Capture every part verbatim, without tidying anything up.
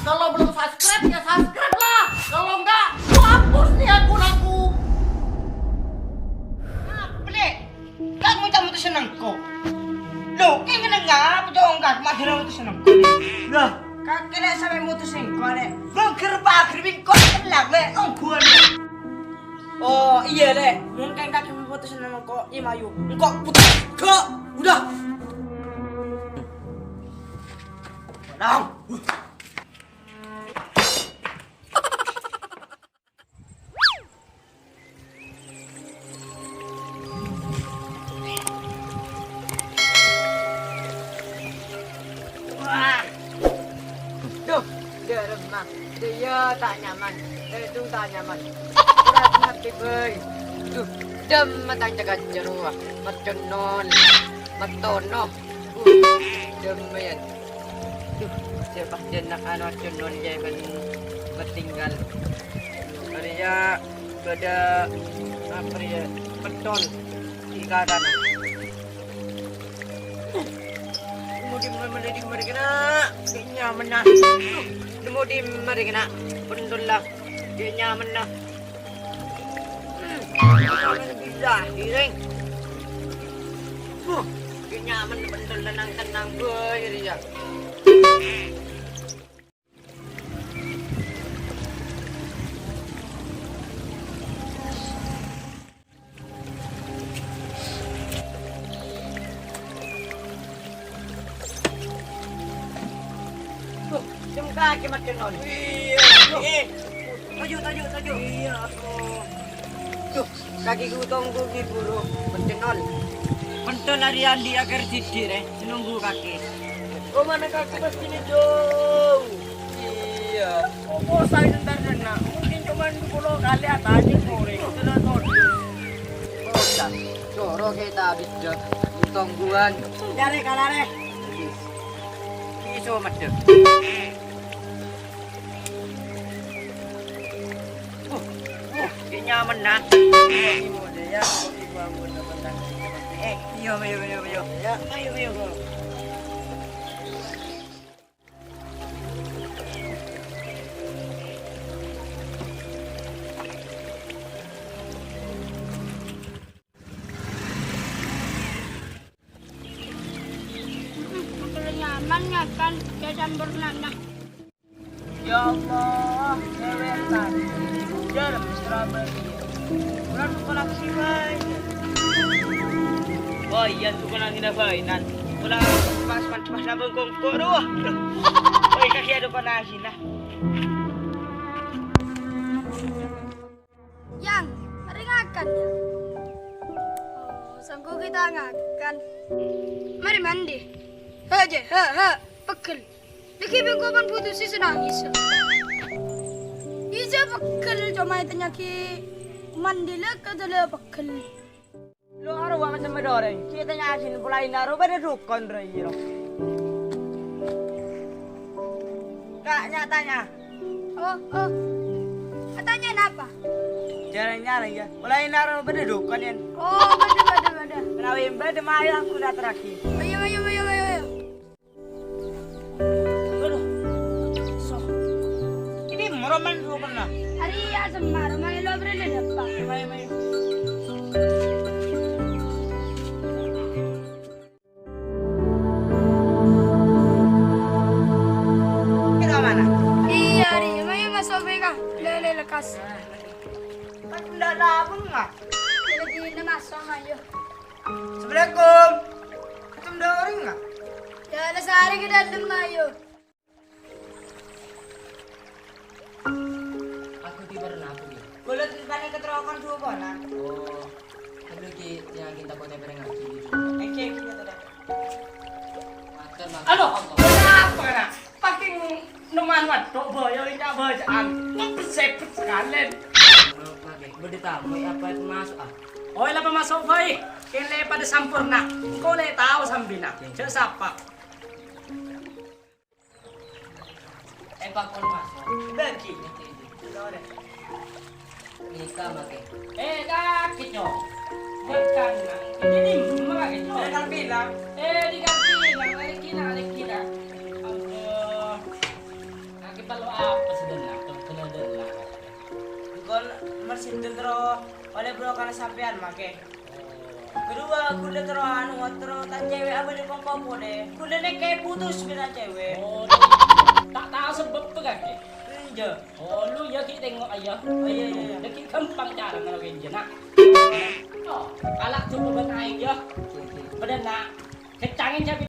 Kalau belum subscribe, ya subscribe lah. Kalau enggak, gua hapus nih akun aku. Apa, Lè'? Kan ngucap mutusin engko'. Loh, kèng ngapa jongkat madhira mutusin engko'? Lah, kakè lè' sampè' mutusin engko', Lè'. Bangker pager bingko telang, Lè'. Ongguan. Oh, iyâ, Lè'. Mungkin kakè mutusin engko', imayu. Engko' putus. Kok, udah. Tenang. Wah. Duh, dâremma. Iyâ, ta' nyaman. Èdung ta' nyaman. Berat hati, boy. Duh, dâmma ta' cakacero, ah. Maconol. Matono. Uh, dâmma, yâ. Duh, sè pas jhâ' na' anu, aconol jhâ' kan matinggal. Arèya bâdâ, apa rèya, pentol di karana. Nemmo dimma rè kènè', ghi' nyamana. Nemmo dimma rè kènè', pentol la, ghi' nyamana. Hmm, bisa, direng. Huh, ghi' nyaman bhender tenang-tenang bhâi rèya. Duh, cengkak, Ki Mat Kenon. Iyâ. Eh, toju', toju', toju'. Iyâ, aduh. Duh, kakè ghu tonggu, Ki, buru. Pencenol. Pentol lari andi' akhèr sithik, rè. Nunggu kakè. Romana kakè pastèna jhâu. Iyâ. Opo saè entar dâ' enna'? Mungkin coma dua puluh kali atajeng korèng. Sèna todus. Oja. Coro' kèta abidda. Ghu tongguwân. Jârè kalare. Iso medde. Uh, uh, ghi' nyaman, nah. Eh, iyo, iyo, iyo, iyo. Ya, ayo, ayo. Nyaman ngakan, ya campur nana. Ya Allah, cewek tadi. Jar, mesra bagi. Bulan buka lagi, bay. Oh iya, buka lagi, nah, bay. Nan, bulan pas, pas, pas nabung kongko, aduh. Woi, kaki ada buka lagi, nah. Yang, mari ngakan, Yang. Oh, sanggup kita ngakan. Mari mandi. He, Je, he, he, pegel. Lagi bengko pan putus sih nangis. Ija pegel, coma ètanya'aghi mandi la, kadâlâ pegel. Lo aro wa macem bâdâ orèng. Kita nyasin polaina ro bâdâ dukon ro iyâ ro. Kak, nya-tanya. Oh, oh. Katanya napa? Jarang-jarang ya. Polaina ro bâdâ dukon, Yan. Oh, bâdâ, bâdâ, bâdâ. Menawi bâdâ, mayu aku aterraghi. Ayo, ayo, ayo, ayo, ayo. Aduh. So. Ini meroman dulu pernah. Hari ya semar, main lo beri depan. Ayo, ayo, ayo. Kita mana? Iya, hari. Ayo masuk B K. Lele lekas. Kan ndak ada apa, Mak? Jadi ini masuk, ayo. Assalamualaikum. Atem dâ' orèng, Mak? Ya, ada sehari ke dalam, ayo. Aku di pernah aku ya. Kula tentang keterangan dua ponan. Oh, perlu ki ya kita kota pernah ngaji gitu. Oke, kita tadi. Matur, matur. Aduh, apa kena? Pakai neman wadok boyo ini bacaan. Ngepesepet sekalian. Oke, bâdâ tamu apa itu masuk ah? Oh, lapa masuk, boy. Kene pada sampurna. Engko' le tao sambina. Jhâ' sapa. Eh, pakon masuk. Bagi. Nika make. Eh, kaki, Cok. Bukan, nah. Ini di rumah, kaki, Cok. Eh, kan bilang. Eh, di kaki, nah. Lagi, nah, lagi, nah. Ampun. Kaki perlu Sampèyan, Makè. Kaduwâ, ghulâ terro anu, terro tang cèwèk abâli kongko polè. Ghulâ nèka putus bi' tang cèwèk. Oh, ta' tao sebbhâbbhâ, kakè? Enjâ'. Oh, lu yâ ghi' tèngo', yâ. Oh, iyâ, iyâ, iyâ. Yâ ghi' ghâmpang carana karo kènjâ, na'. Oh, kala' coba bâ'na, yâ. Bâdâ, na'. Kencangin, Jabi.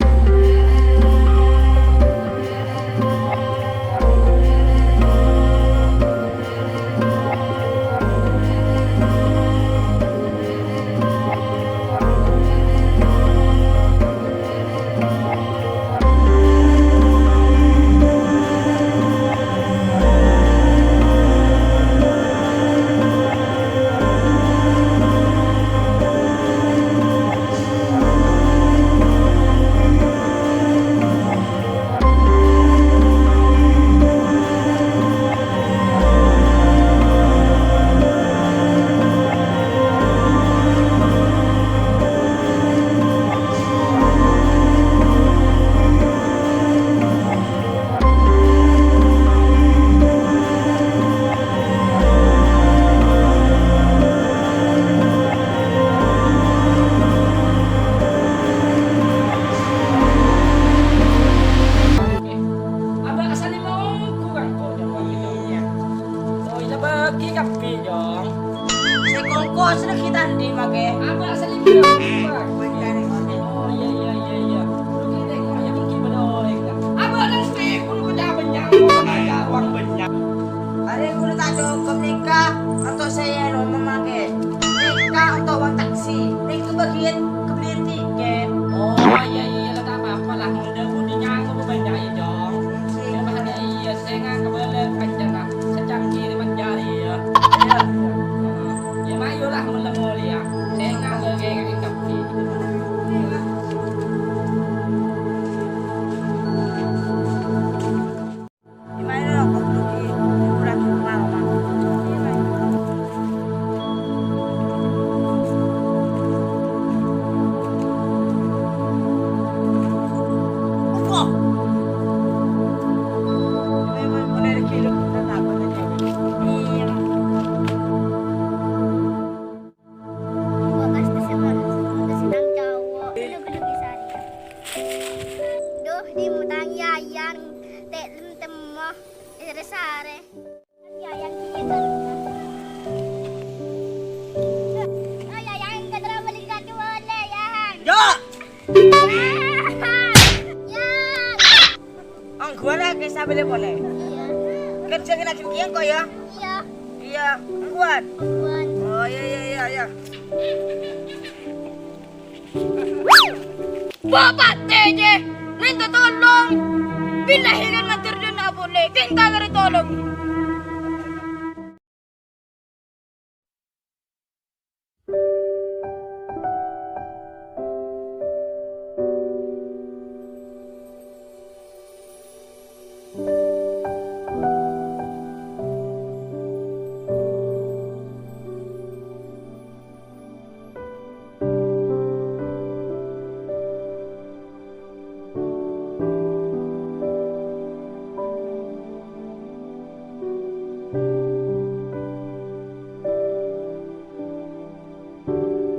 Abâ' asal lima onggu kan kok, Jong, bagi, Jong, ya. Oh, iyâ, bagi kabbhi, Jong. Sè kongkos lagi tadi, Makè. Abâ' asal lima onggu, Pak. Oh, iyâ, iyâ, iyâ, iyâ. Lu kita kok ya mungkin bâdâ orèng, kan? Abâ' nang sè kudu kerja banyak, kok kerja uang banyak. Arè ghulâ ta' cokop nèka, anto' sè èyaroma, Makè. Nèka anto' uang taksi. Nèka bâgiyân kabelliyân tikèt. Oh, iyâ, iyâ, la ta' apa-apa lah. Mon dâ' budi nyango bânnya', yâ, Jong. Iyâ, Pak, iyâ, sènga' kabâlâ kancana. Secangkir manjari, yâ. Iyâ. Heeh. Yâ, mayu lah, mon la molèya. Sènga' ngèngèng kabbhi. Engko' pastè sè mono, sè senang cowok. Guna-guna bisa rèya. Duh, dimma tang Yayan, ta' temmo, sare-sare. Yayan kèya, Bang. Oh, Yayan, kètro bâli kadu polè, Yan. Yo! Yan! Yan! Ongghuwân la, kèsa bâli polè. Iyâ. Kerja kena gini kok ya? Iyâ. Iyâ, ongghuwân. Ongghuwân. Oh, iyâ, iyâ, iyâ, iyâ. Bapak T J, minta tolong. Billahi kan matur dina polè, minta karo tolong.